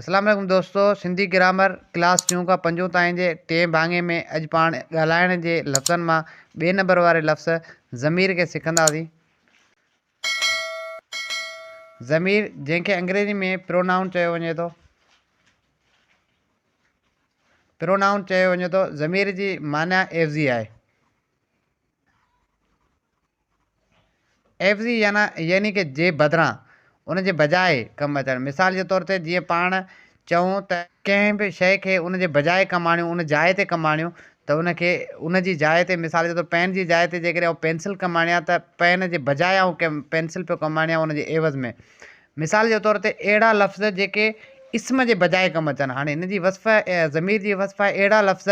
اسلام عليڪم دوستو سنڌي گرامر ڪلاس ٽيون کان پنجون تائين جي ٽئين ڀاڱي ۾ اڄ پاڻ ڳالهائڻ جي لفظن مان ٻئي نمبر واري لفظ ضمير کي سکنداسين. ضمير جنهن کي انگريزي ۾ پرونائون چيو وڃي ٿو. پرونائون چيو وڃي ٿو. ضمير جي معنيٰ عيوضي آهي. عيوضي يعني يعني ڪه جي بدران، ان جي بجاء ڪم اچڻ. مثال جي طور تي جيئن پاڻ چئون ته. ڪنهن به شيء کي ان جي بجاء ڪم آڻيون، ان جاء تي ڪم آڻيون ته ان کي ان جي جاء تي مثال جي طور پين جي جاء تي جيڪڏهن آئون پينسل ڪم آڻيان ته پين جي بجاء آئون پينسل پيو ڪم آڻيان ان جي عيوض ۾. مثال جي طور تي اهڙا لفظ جيڪي اسم جي بجاء ڪم اچن. هاڻي هن جي وصف ضمير جي وصف آهي اهڙا لفظ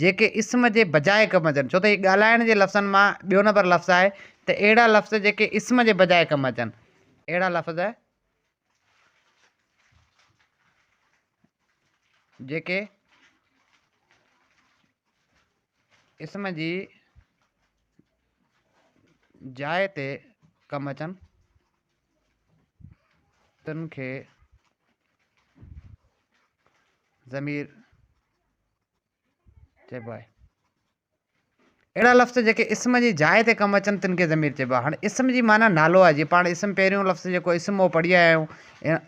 جيڪي اسم جي بجاء ڪم اچن. ڇو ته هي ڳالهائڻ جي لفظن مان ٻيو نمبر لفظ آهي ته اهڙا لفظ جيڪي اسم جي بجاء ڪم اچن. اهڙا لفظ جيڪي اسم جي جاء تي ڪم اچن. تن کي ضمير چئبو آهي. اهڙا لفظ جيڪي اسم جي جاء تي ڪم اچن تن کي ضمير چئبو آهي. هاڻي اسم جي معنيٰ نالو آهي جيئن پاڻ اسم پهريون لفظ جيڪو اسم هو پڙهي آيا آهيون.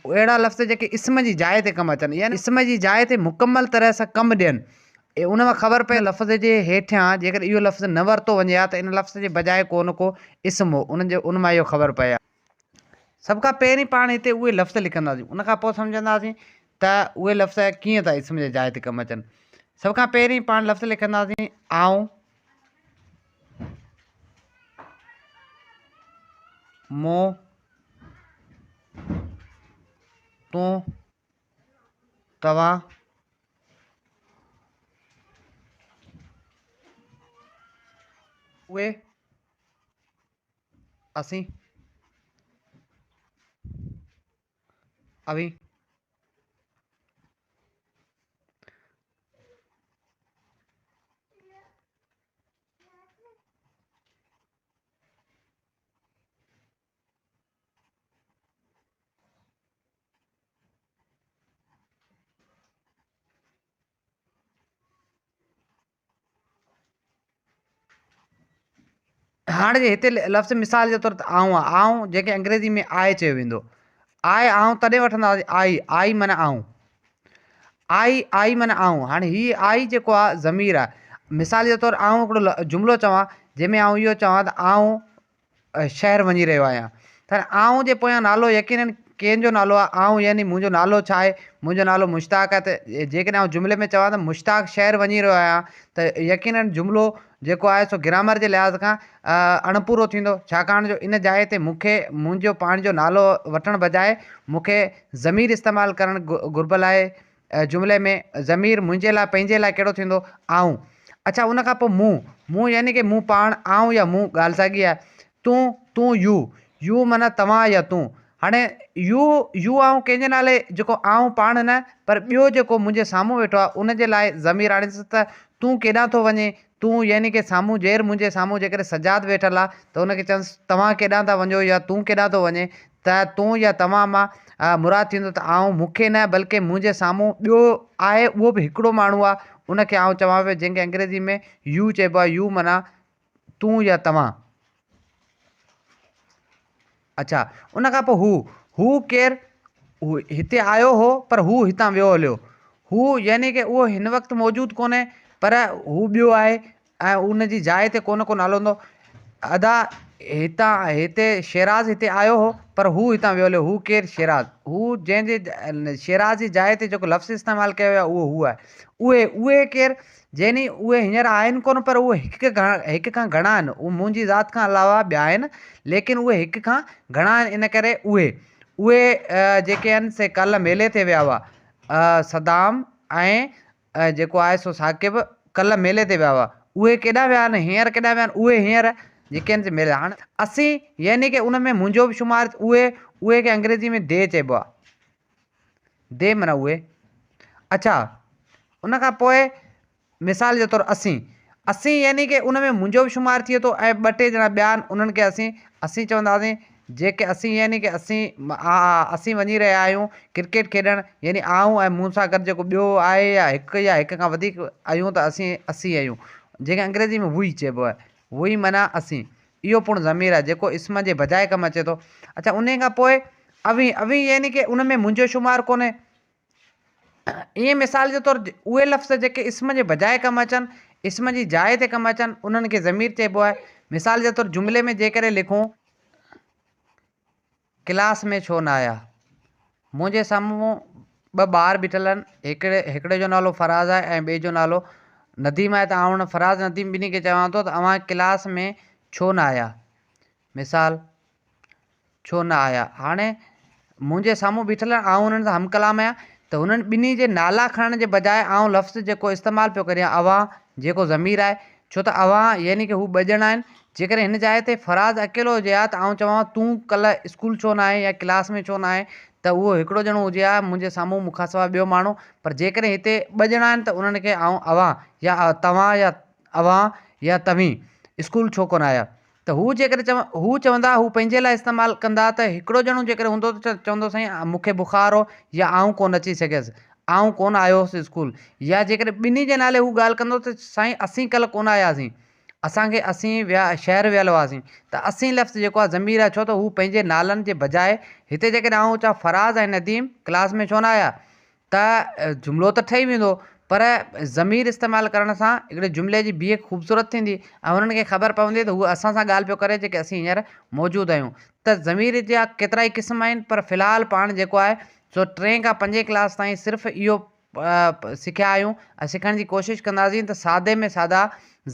اهڙا لفظ جيڪي اسم جي جاء تي ڪم اچن يعني اسم جي جاء تي مڪمل طرح سان ڪم ڏين. ان مان خبر پئي لفظ جي هيٺيان جيڪڏهن اهو لفظ نه ورتو وڃي ها ته ان لفظ جي بجاء ڪو نه ڪو اسم هو ان جي ان مان اهو خبر پئي ها. سڀ کان پهرين پاڻ هتي اهي لفظ لکنداسين ان کان پوء سمجهنداسين ته اهي لفظ ڪيئن ٿا اسم جي جاء تي ڪم اچن. سڀ کان پهرين پاڻ لفظ لکنداسين آئون، مون، تون، توهان، اهي. اسين، اوهين. هاڻ جي هتي لفظ مثال جي طور تي آئون آ، آئون جنهن کي انگريزي ۾ آء چيو ويندو. آء آئون تڏهن وٺنداسين آئي، آئي معنيٰ آئون. آئي، آئي معنيٰ آئون. هاڻي هي آئي جيڪو آ ضمير آ. مثال جي طور آئون هڪڙو جملو چوان جنهن ۾ آئون اهو چوان ته آئون شهر وڃي رهيو آهيان ته آئون جي پويان نالو يقينن ڪنهن جو نالو آهي آئون يعني منهنجو نالو ڇا آهي منهنجو نالو مشتاق آهي ته جيڪڏهن آئون جملي ۾ چوان ته مشتاق شهر وڃي رهيو آهيان ته يقينن جملو جيڪو آهي سو گرامر جي لحاظ کان اڻپورو ٿيندو ڇاڪاڻ جو ان جاء تي مون کي منهنجو پاڻ جو نالو وٺڻ بجاء مون کي ضمير استعمال ڪرڻ گهربل آهي جملي ۾ ضمير منهنجي لاء پنهنجي لاء ڪهڙو ٿيندو؟ آئون. اڇا ان کان پوء مون، مون يعني ڪه مون پاڻ، آئون يا مون ڳالهه ساڳي آهي. تون، تون يو، يو معنيٰ توهان يا تون. هاڻي يو، يو آئون ڪنهن جي نالي جيڪو آئون پاڻ نه پر ٻيو جيڪو منهنجي سامهون ويٺو آهي ان جي لاء ضمير آڻيندس ته تون ڪيڏانهن ٿو وڃين؟ تون يعني ڪه سامهون جير منهنجي سامهون جيڪڏهن سجاد ويٺل آهي ته ان کي چوندس توهان ڪيڏانهن ٿا وڃو يا تون ڪيڏانهن ٿو وڃين؟ ته تون يا توهان مان مراد ٿيندو ته آئون مون کي نه بلڪه منهنجي سامهون ٻيو آهي اهو به هڪڙو ماڻهو آهي ان کي آئون چوان پيو جنهن کي انگريزي ۾ يو چئبو آهي يو معنيٰ تون يا توهان. اڇا ان کان پوء هو، هو ڪير؟ هو هتي آيو هو پر هو هتان ويو هليو. هو يعني ڪه اهو هن وقت موجود ڪونهي پر هو ٻيو آهي ۽ ان جي جاء تي ڪو نه ڪو نالو هوندو. ادا هتان هتي شيراز هتي آيو هو پر هو هتان ويو هليو. هو ڪير؟ شيراز. هو جنهن جي شيراز جي جاء تي جيڪو لفظ استعمال ڪيو ويو آهي اهو هو آهي. اهي اهي ڪير؟ يعني اهي هينئر آهن ڪونه پر اهي هڪ کان هڪ کان گهڻا آهن. اهي منهنجي ذات کان علاوه ٻيا آهن ليڪن اهي هڪ کان گهڻا آهن ان ڪري اهي اهي جيڪي آهن سي ڪالهه ميلي تي ويا هئا. صدام ۽ ۽ جيڪو آهي سو ثاقب ڪلهه ميلي تي ويا هئا. اهي ڪيڏانهن ويا آهن؟ هينئر ڪيڏانهن ويا آهن؟ اهي هينئر جيڪي آهن سي ميلي هاڻ اسين يعني ڪه ان ۾ منهنجو به شمار اهي اهي کي انگريزي ۾ the چئبو آهي. The معنيٰ اهي. اڇا ان کان پوء مثال جي طور اسين اسين يعني ڪه ان ۾ منهنجو به شمار ٿئي ٿو ۽ ٻه ٽي ڄڻا ٻيا آهن انهن کي اسين اسين چونداسين. جيڪي اسين يعني ڪه اسين اسين وڃي رهيا آهيون ڪرڪيٽ کيڏڻ يعني آئون ۽ مون سان گڏ جيڪو ٻيو آهي يا هڪ يا هڪ کان وڌيڪ آهيون ته اسين اسين آهيون جنهن کي انگريزي ۾ وي چئبو آهي وي معنيٰ اسين اهو پڻ ضمير آهي جيڪو اسم جي بجاء ڪم اچي ٿو اڇا انهي کان پوء اوهين اوهين يعني ڪه ان ۾ منهنجو شمار ڪونهي ائين مثال جي طور اهي لفظ جيڪي اسم جي بجاء ڪم اچن، اسم جي جاء تي ڪم اچن، انهن کي ضمير چئبو آهي. مثال جي طور جملي ۾ جيڪڏهن لکون. ڪلاس ۾ ڇو نه آيا؟ منهنجي سامهون ٻه ٻار بيٺل آهن، هڪڙي هڪڙي جو نالو فراز آهي ۽ ٻئي جو نالو نديم آهي ته آئون فراز نديم ٻنهي کي چوان ٿو ته اوهان ڪلاس ۾ ڇو نه آيا؟ مثال، ڇو نه آيا؟ هاڻي منهنجي سامهون بيٺل آهن، آئون انهن سان هم ڪلام آهيان ته هنن ٻنهي جي نالا کڻڻ جي بجاء آئون لفظ جيڪو استعمال پيو ڪريان اوهان جيڪو ضمير آهي ڇو ته اوهان يعني ڪه هو ٻه ڄڻا آهن جيڪڏهن هن جاء تي فراز اڪيلو هجي ها ته آئون چوان ها تون ڪلهه اسڪول ڇو نه آئين يا ڪلاس ۾ ڇو نه آئين ته اهو هڪڙو ڄڻو هجي ها منهنجي سامهون مون کان سواء ٻيو ماڻهو پر جيڪڏهن هتي ٻه ڄڻا آهن ته انهن کي آئون اوهان يا توهان يا اوهان يا توهين اسڪول ڇو ڪونه آيا ته هو جيڪڏهن چون هو چوندا هو پنهنجي لاء استعمال ڪندا ته هڪڙو ڄڻو جيڪڏهن هوندو ته چوندو سائين مون کي بخار هو يا آئون ڪونه اچي سگهيس آئون ڪونه آيو هوس اسڪول يا جيڪڏهن ٻنهي جي نالي هو ڳالهه ڪندو ته سائين اسين ڪلهه ڪونه آياسين اسان کي اسين ويا شهر ويل هئاسين ته اسين لفظ جيڪو آهي ضمير آهي ڇو ته هو پنهنجي نالن جي بجاء هتي جيڪڏهن آئون چوان فراز ۽ نديم ڪلاس ۾ ڇو نه آيا ته جملو ته ٺهي ويندو پر ضمير استعمال ڪرڻ سان هڪڙي جملي جي بيهڪ خوبصورت ٿيندي ۽ انهن کي خبر پوندي ته هو اسان سان ڳالهه پيو ڪري جيڪي اسين هينئر موجود آهيون ته ضمير جا ڪيترائي قسم آهن پر في الحال پاڻ جيڪو آهي سو ٽئين کان پنجين ڪلاس تائين صرف اهو سکيا آهيون ۽ سکڻ جي ڪوشش ڪنداسين ته سادي ۾ سادا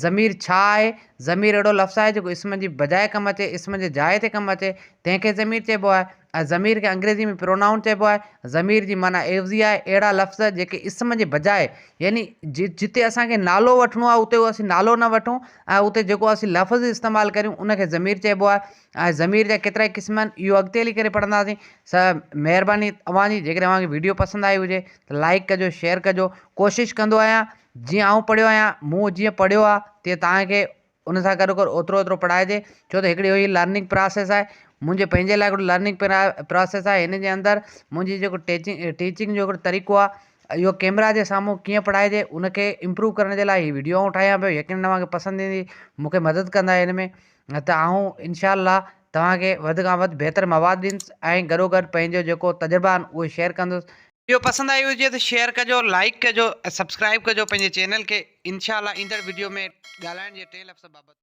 ضمير ڇا آهي؟ ضمير اهڙو لفظ آهي جيڪو اسم جي بجاء ڪم اچي، اسم جي جاء تي ڪم اچي، تنهن کي ضمير چئبو آهي ۽ ضمير کي انگريزي ۾ Pronoun چئبو آهي. ضمير جي معنيٰ عيوضي آهي. اهڙا لفظ جيڪي اسم جي بجاء يعني جتي اسان کي نالو وٺڻو آهي اتي اسين نالو نه وٺون ۽ اتي جيڪو اسين لفظ استعمال ڪريون ان کي ضمير چئبو آهي ۽ ضمير جا ڪيترائي قسم آهن اهو اڳتي هلي ڪري پڙهنداسين. س مهرباني اوهان جي جيڪڏهن اوهان کي وڊيو پسند آئي هجي ته لائيڪ ڪجو شيئر ڪجو ڪوشش ڪندو آهيان جيئن آئون پڙهيو آهيان، مون جيئن پڙهيو آهي تيئن توهان کي ان سان گڏو گڏ اوترو اوترو پڙهائجي ڇو ته هڪڙي هي لرننگ پراسيس آهي منهنجي پنهنجي لاء هڪڙو لرننگ پراسيس آهي هن جي اندر منهنجي جيڪو ٽيچنگ ٽيچنگ جو هڪڙو طريقو آهي اهو ڪيمرا جي سامهون ڪيئن پڙهائجي ان کي امپروو ڪرڻ جي لاء هي وڊيو آئون ٺاهيان پيو يقينن اوهان کي پسند ايندي مون کي مدد ڪندا هن ۾ ته آئون انشاء الله توهان کي وڌ کان وڌ بهتر مواد ڏيندس ۽ گڏو گڏ پنهنجو جيڪو تجربا آهن اهي شيئر ڪندس. وڊيو پسند آئي هجي ته شيئر ڪجو لائيڪ ڪجو ۽ سبسڪرائيب ڪجو پنهنجي چينل کي انشاء الله ايندڙ وڊيو ۾ ڳالهائڻ جي ٽئين لفظ بابت.